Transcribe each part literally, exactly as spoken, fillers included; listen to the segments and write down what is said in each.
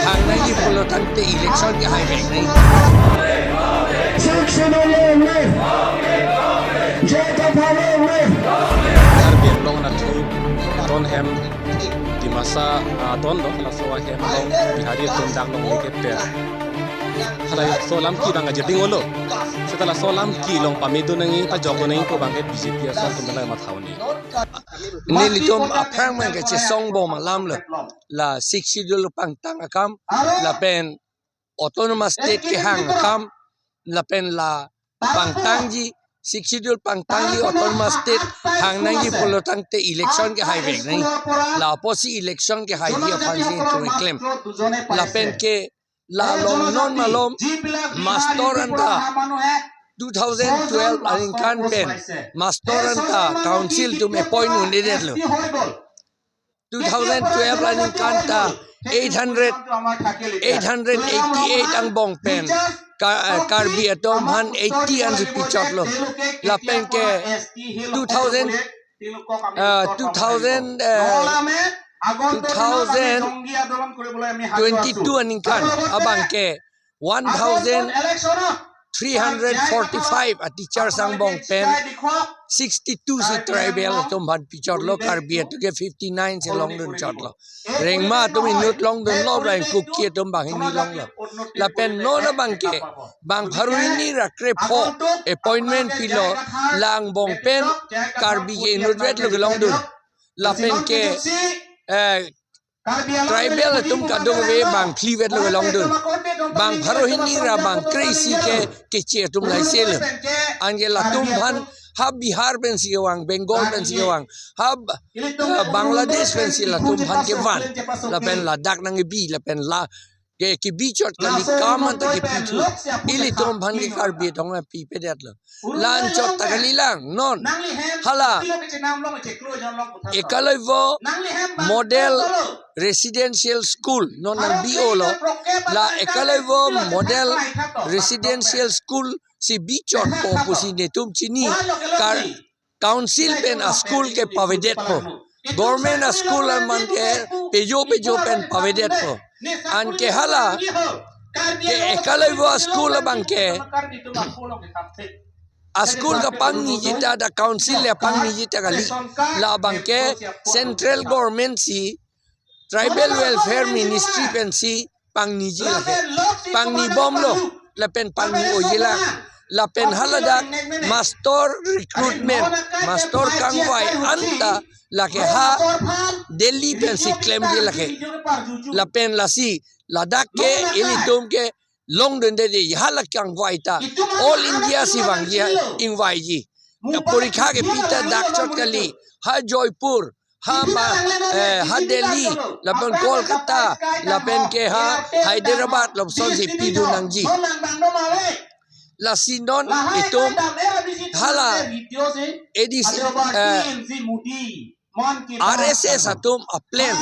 Hang nangji pulo tangte election ke hai vek nang. Sixth Schedule long live! J K Thane long live! Karbi Anglong anatthu aton hem Dimasa, ah, aton do, laso ahem along Bihari atum dak longle ke per. Hala laso alam ke bang ajirding olo. Seta laso alam kelong pamedun nangji, pajokdun nangji pu bang ke B J P asong atum dak matha un-e. Nelitum aphrang bang ke chesong bom alam lo. La Sixth Schedule pangtang akam, lapen Autonomous State kehang akam, lapen la pangtangji, Sixth Schedule pangtangji, Autonomous State hang nangji pulo tangte election ke hai vek nang. Lapusi election ke haiji aphansi nelitum keklem. Lapen ke la along non malom mastor anta two thousand twelve aningkan pen mastor anta council atum appoint un-edetlo. Two thousand twelve aningkan ta eight hundred, eight hundred eighty-eight angbong pen Ka-, eh, Karbi atum aphan eighty ansi pichotlo. Lapen ke two thousand, eh, two thousand, eh, two thousand twenty-two aningkan abang ke one thousand three hundred forty-five a teachers angbong pen sixty-two si tribal atum aphan pichotlo, Karbi atum ke fifty-nine si longdun chotlo. Rengma atum inut longdunlo, lapen Kuki atum banghini longlo. Lapen non abang ke bang pharo hini ra krepho appointment pilo, la angbong pen Karbi ke inutvet lo kelongdun. Lapen ke, eh, tribal atum kadokave bang phlivet lo kelongdun. Bang pharo hini ra bang kre-isi ke Keche atum laiselo. Anke latum aphan ha Bihar pensi kevang, Bengal pensi kevang, ha Ba-, eh, Bangladesh pensi latum aphan kevan. Lapen ladak nangkebi, lapen la ke kebi chot kali, kam anta kepithu. Ilitum aphan ke Karbi atum aphan pipedetlo. La-anchot ta kalilang, non. Hala Eklavya Model Residential School, non nang bi-olo. La Eklavya Model Residential School si bichotpo pusi netum chini. Kar-, council pen a school ke pavedetpo. Government a school aman ke pejo pejo pen pavedetpo. Anke hala ke Eklavya school abang ke a school kapangniji ta, da council le pangniji ta kali. La abang ke central government si Tribal Welfare Ministry pensi pangniji lake. Pangni bomlo, lapen pangni-oji lang. Lapen haladak mastor recruitment, mastor kangvai anta lake ha Delhi pensi klemji lake. Lapen lasi ladak ke ilitum ke longdunde, hala kangvai ta All India si vangji, ingvaiji. Porikha kepi ta dak chot kali, ha Jaipur, ha Ma-, eh, ha Delhi, lapen Kolkata, lapen ke ha Hyderabad, lapuson si pidun nangji. Lasi non itum hala A D C, eh, R S S atum a plan,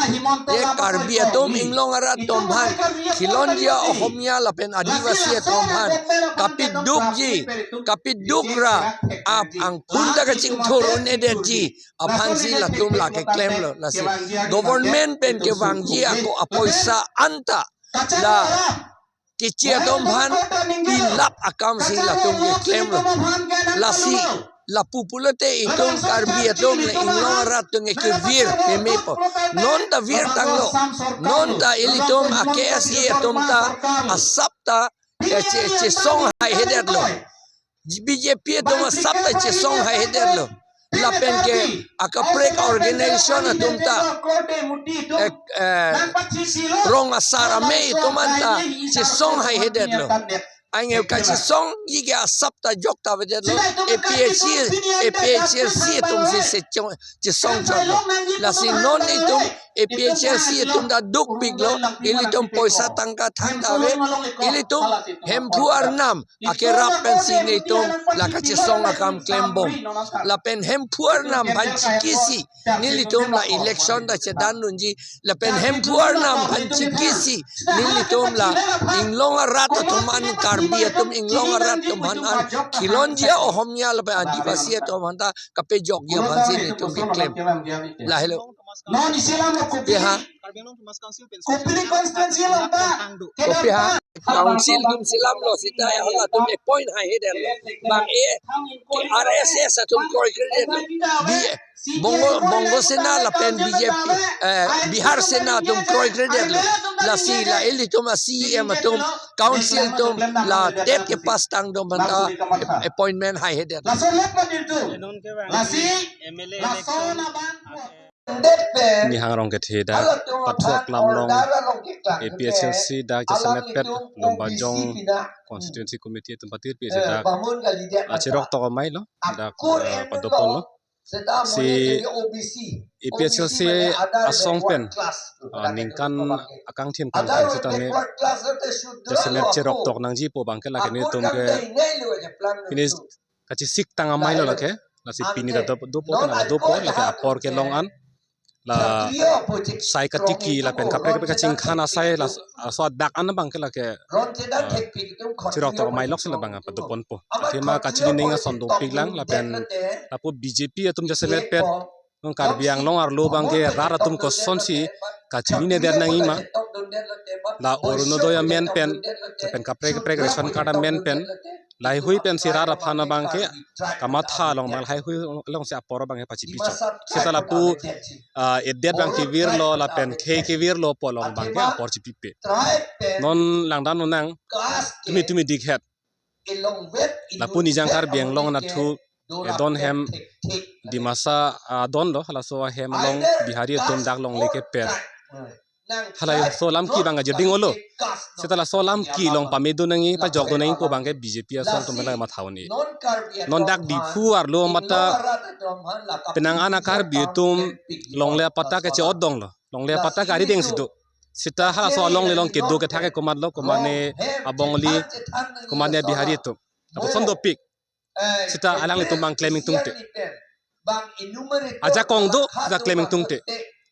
ye Karbi atum inglong arat atum aphan, Khilonjia Ohomia lapen Adivasi atum aphan kapidukji, kapiduk ra ap angkun ta kachingthur un-edetji aphansi latum lake klemlo. Lasi government pen kevangji ako apoisa anta la Keche atum aphan pilap akam si latum keklemlo. Lasi lapu pulote itum Karbi atum le inglong arat atum ke kevir memepo. Non ta virtanglo. Non ta ilitum a K S A atum ta asap ta, eh, che-, chesong haihedetlo. B J P atum asap ta chesong haihedetlo. Lapen ke akaprek organization atum ta, eh, eh, rong asar amei atum anta chesong haihedetlo. Anke kachesongji ke asap ta jokta avedetlo. A P H C, A P H L C atum si se chong, chesong chotlo. Lasi non itum A P H L C atum ta dukpiklo, ilitum poisa tangka thangta ave, ilitum Hemphu Arnam akerap pensi netum la kachesong akam klembom. Lapen Hemphu Arnam aphan chikisi nelitum la election ta chedandunji. Lapen Hemphu Arnam aphan chikisi nelitum la inglong arat atum an, Karbi atum inglong arat atum an, an Khilonjia Ohomia lapen Adivasi atum an ta kapejokji aphansi netum keklem. Lahelo. Non isi alam lo kopi. Kopi ha? Karbi Anglong Autonomous Council pen Kopili constituency along ta. Kopi ha? Council atum isi alam lo seta ya halatum appoint haihedet lo. Bang e R S S atum kroikredet lo. Bi Bongo, Bongo Sena lapen B J P, eh, Bihar Sena atum kroikredet lo. Lasi la ilitum a-C E M atum, council atum, la tet kepass tang do manta appointment haihedet. Laso lek ma dirtu. Lasi, laso na bang. Nihangrong kethe dak Pathu Aklam along A P H L C dak jasemet pet Lumbajong Constituency Committee atum patirpi dak acherok tok amei lo, dak, eh, padopon lo. Si A P H L C asong pen, ah, ningkan akangthin tang tang sitame jasemet cherok tok nangji pu abangke lake nelitum ke finish kachesik tang amei lo lake. Lasi pini ta dopo, dopo, tang dopo, lake apor kelong an la sai katiki lapen kaprek kaprek kachingkhan asai la, laso adak an abangke lake, ah, cherok tok amei lok si labang padoponpo. Athema kachini ning ason dopik lang lapen lapu B J P atum jasemet pet non Karbi Anglong arlo abangke rat atum kosonsi kachininedet nangji ma, la Orunodoi amen pen, lapen kaprek kaprek ration card amen pen, lahaihui pensi rat aphan abangke kamatha along abang lahaihui alongsi apor abangke pachipi chot. Seta lapu, ah, edet abang kevirlo lapen khei kevirlo pu along abangke apor chipipe. Non langdam lonang, tumi tumi dikhet. Lapu Nijang Karbi Anglong nathu edon hem Dimasa adon lo, halaso ahem along Bihari atum dak longle kepet. Halaso alam ke abang ajir ding olo. Seta laso alam ke along pamedun nangji, pajokdun nangji pu abangke B J P asong atum abang matha un-e. Non dak Diphu arlo mata penang an a-Karbi atum longle apatta ke che-otdong lo. Longle apatta ke arideng si do. Seta halaso alongle along kedo kethak ke komat lo, komatne a-Bongali, komatne a-Bihari atum. Lapuson dopik. Seta alanglitum abang klem ingtungte. Ajakong do, seta klem ingtungte.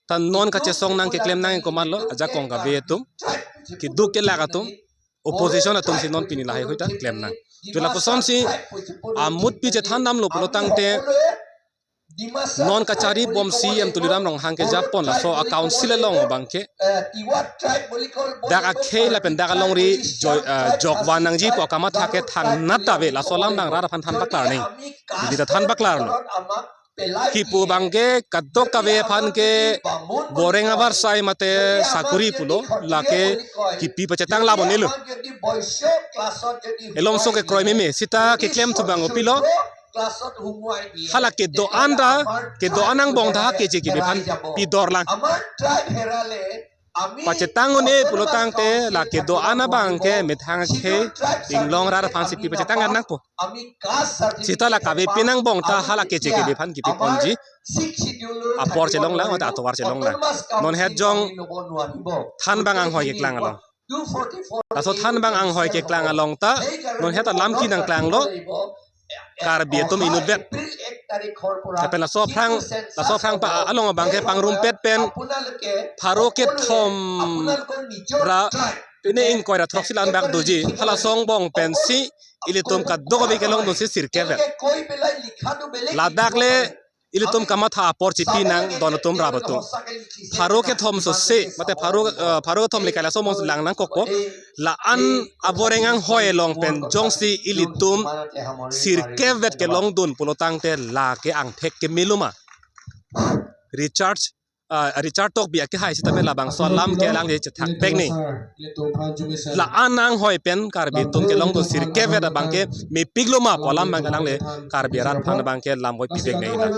Ta non kachesong nang keklem nang komat lo, ajakong kave atum, keduk kelak atum, opposition atum si non pini lahaihui ta klem nang. Ju lapuson si amut pi chethan damlo pulo tangte, non kachari bom C E M Tuliram Ronghang kejapon laso a-council along abangke dak akhei lapen dak alongri joi, eh, jokvan nangji pu akamatha ke thangnat ave, laso alam abang rat aphan than paklar nangji. Jodi ta than paklarlo. Kipu abangke kadokave aphan ke boreng avarsai mate sakuri pulo, lake kipi pachetang labonelo. Elomso kekroi meme, seta keklemthu abang kopilo. Hala kedo-an ta, kedo-an angbong ta keche kebe aphan pidor lang. Pachetang un-e pulo tangte la kedo-an abangke methang akhei inglong rat aphansi pi pachetang nangpo. Seta la kavepi angbong ta hala keche kebe aphan kipi ponji apor chelong lang, mate atovar chelong lang. Non het jong than abang anghoi keklang along. Laso than abang anghoi keklang along ta non het alam ke nangklanglo. Karbi atum inutvet. Lapen laso aphrang, laso aphrang pa along abangke pangrumpet pen pharo kethom ra pine ingkoi ra throk si la-an bak doji. Halaso angbong pensi ilitum kadokave kelongdunsi sirkep-et. Ladak le ilitum kamatha apor chipi nang don atum rap atum. Pharo kethom sose, mate pharo, eh, pharo kethom le kaila somong lang nangkokpo. La-an aboreng anghoi along pen jongsi ilitum sirkep-et kelongdun pulo tangte lake angthek kemelo ma. Recharge, ah, Richard Tokbi akehai sitame labangso alam ke alangli chethakpek ni. La-an anghoi pen Karbi atum kelongdun sirkep-et abangke mepiklo ma pu alam abang alangli Karbi arat aphan abangke lam voipi vek nangji na.